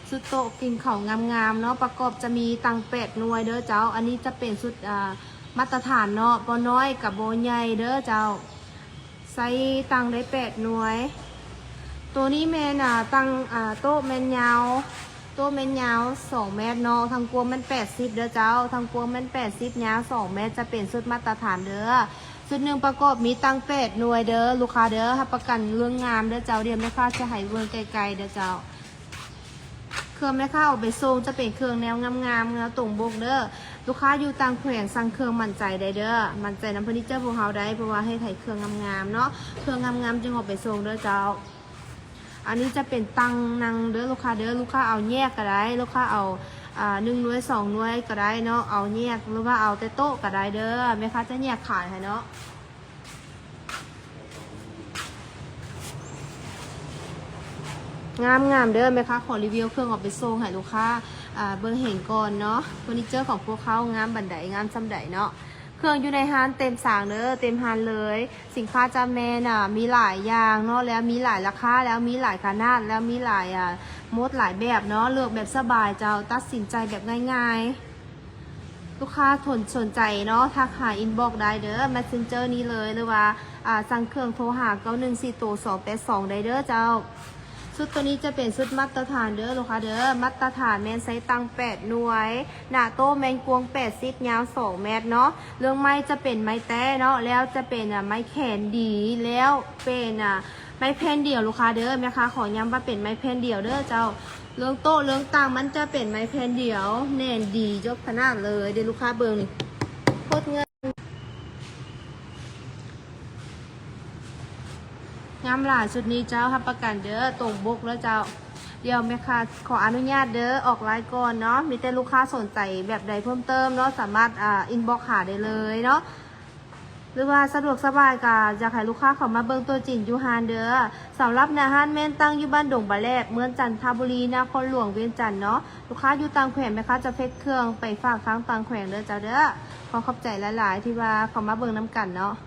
ຊຸດໂຕະກິນເຂົ້າງາມໆເນາະ ປະກອບຈະມີຕັ່ງແປດໜ່ວຍເດີເຈົ້າ. ອັນນີ້ຈະເປັນຊຸດ ອ່າ ມາດຕະຖານເນາະ ບໍ່ນ້ອຍກັບບໍ່ໃຫຍ່ເດີເຈົ້າ. ໃສ່ຕັ່ງໄດ້ແປດໜ່ວຍ. ໂຕນີ້ແມ່ນ ອ່າ ຕັ່ງ ອ່າ ໂຕະແມ່ນຍາວ ໂຕະແມ່ນຍາວສອງແມັດເນາະ ທັງກວ້າງແມ່ນແປດສິບເດີເຈົ້າ ທັງກວ້າງແມ່ນແປດສິບ ຍາວສອງແມັດ ຈະເປັນຊຸດມາດຕະຖານເດີ. ຊຸດໜຶ່ງປະກອບມີຕັ່ງແປດໜ່ວຍເດີລູກຄ້າເດີ ຮັບປະກັນເລື່ອງງາມເດີເຈົ້າ. ດຽວແມ່ຄ້າຈະໃຫ້ເບິ່ງໃກ້ໆເດີເຈົ້າ. ເຄື່ອງແມ່ຄ້າເອົາໄປສົ່ງຈະເປັນເຄື່ອງແນວງາມໆ ແນວຕົງປົກເດີ. ລູກຄ້າຢູ່ຕ່າງແຂວງສັ່ງເຄື່ອງໝັ້ນໃຈໄດ້ເດີ ໝັ້ນໃຈນຳເຟີນີເຈີພວກເຮົາໄດ້ ເພາະວ່າເຮັດໃຫ້ເຄື່ອງງາມໆເນາະ ເຄື່ອງງາມໆຈຶ່ງເອົາໄປສົ່ງເດີເຈົ້າ. ອັນນີ້ຈະເປັນຕັ່ງນັ່ງເດີລູກຄ້າເດີ ລູກຄ້າເອົາແຍກກໍໄດ້ ລູກຄ້າເອົາ ອ່າ ໜຶ່ງໜ່ວຍສອງໜ່ວຍກໍໄດ້ເນາະ ເອົາແຍກ ຫຼືວ່າເອົາແຕ່ໂຕະກໍໄດ້ເດີ ແມ່ຄ້າຈະແຍກຂາຍໃຫ້ເນາະ. ງາມໆເດີ ແມ່ຄ້າຂໍຣີວິວເຄື່ອງເອົາໄປສົ່ງໃຫ້ລູກຄ້າ ອ່າ ເບິ່ງເຫັນກ່ອນເນາະ ເຟີນີເຈີຂອງພວກເຮົາງາມປານໃດ ງາມສ່ຳໃດເນາະ. ເຄື່ອງຢູ່ໃນຮ້ານເຕັມສາງເດີ ເຕັມຮ້ານເລີຍ. ສິນຄ້າຈະແມ່ນ ອ່າ ມີຫຼາຍຢ່າງເນາະ ແລ້ວມີຫຼາຍລາຄາ ແລ້ວມີຫຼາຍຂະໜາດ ແລ້ວມີຫຼາຍ ອ່າ ໂໝດ ຫຼາຍແບບເນາະ ເລືອກແບບສະບາຍເຈົ້າ ຕັດສິນໃຈແບບງ່າຍໆ. ລູກຄ້າທົນ ສົນໃຈເນາະ ທັກຫາອິນບັອກໄດ້ເດີ ແມັດເຊັນເຈີນີ້ເລີຍ ຫຼືວ່າ ອ່າ ສັ່ງເຄື່ອງໂທຫາເກົ້າໜຶ່ງສີ່ໂຕສອງແປດສອງໄດ້ເດີເຈົ້າ. ຊຸດໂຕນີ້ຈະເປັນຊຸດມາດຕະຖານເດີລູກຄ້າເດີ ມາດຕະຖານແມ່ນໃສ່ຕັ່ງແປດໜ່ວຍ ໜ້າໂຕະແມ່ນກວ້າງແປດສິບ ຍາວສອງແມັດເນາະ. ເລື່ອງໄມ້ຈະເປັນໄມ້ແຕ້ເນາະ ແລ້ວຈະເປັນ ອ່າ ໄມ້ແຂນດີ ແລ້ວເປັນ ອ່າ ໄມ້ແຜ່ນດຽວລູກຄ້າເດີ ແມ່ຄ້າຂໍຢ້ຳວ່າເປັນໄມ້ແຜ່ນດຽວເດີເຈົ້າ. ເລື່ອງໂຕະເລື່ອງຕັ່ງມັນຈະເປັນໄມ້ແຜ່ນດຽວ ແໜ້ນດີຍົກຂະໜາດເລີຍເດີລູກຄ້າເບິ່ງນີ້ ໂຄດງາມ ງາມຫຼາຍຊຸດນີ້ເຈົ້າ ຮັບປະກັນເດີ ຕົງປົກເດີເຈົ້າ. ດຽວແມ່ຄ້າຂໍອະນຸຍາດເດີ ອອກລາຍກ່ອນເນາະ ມີແຕ່ລູກຄ້າສົນໃຈແບບໃດເພີ່ມເຕີມເນາະ ສາມາດ ອ່າ ອິນບັອກຫາໄດ້ເລີຍເນາະ ຫຼືວ່າສະດວກສະບາຍກໍຢາກໃຫ້ລູກຄ້າເຂົ້າມາເບິ່ງຕົວຈິງຢູ່ຮ້ານເດີ. ສຳລັບໜ້າຮ້ານແມ່ນຕັ້ງຢູ່ບ້ານດົງບາແລກ ເມືອງຈັນທະບູລີ ນະຄອນຫຼວງວຽງຈັນເນາະ. ລູກຄ້າຢູ່ຕ່າງແຂວງ ແມ່ຄ້າຈະເຮັດເຄື່ອງໄປຝາກທາງຕ່າງແຂວງເດີເຈົ້າເດີ. ຂໍຂອບໃຈຫຼາຍໆທີ່ວ່າເຂົ້າມາເບິ່ງນຳກັນເນາະ.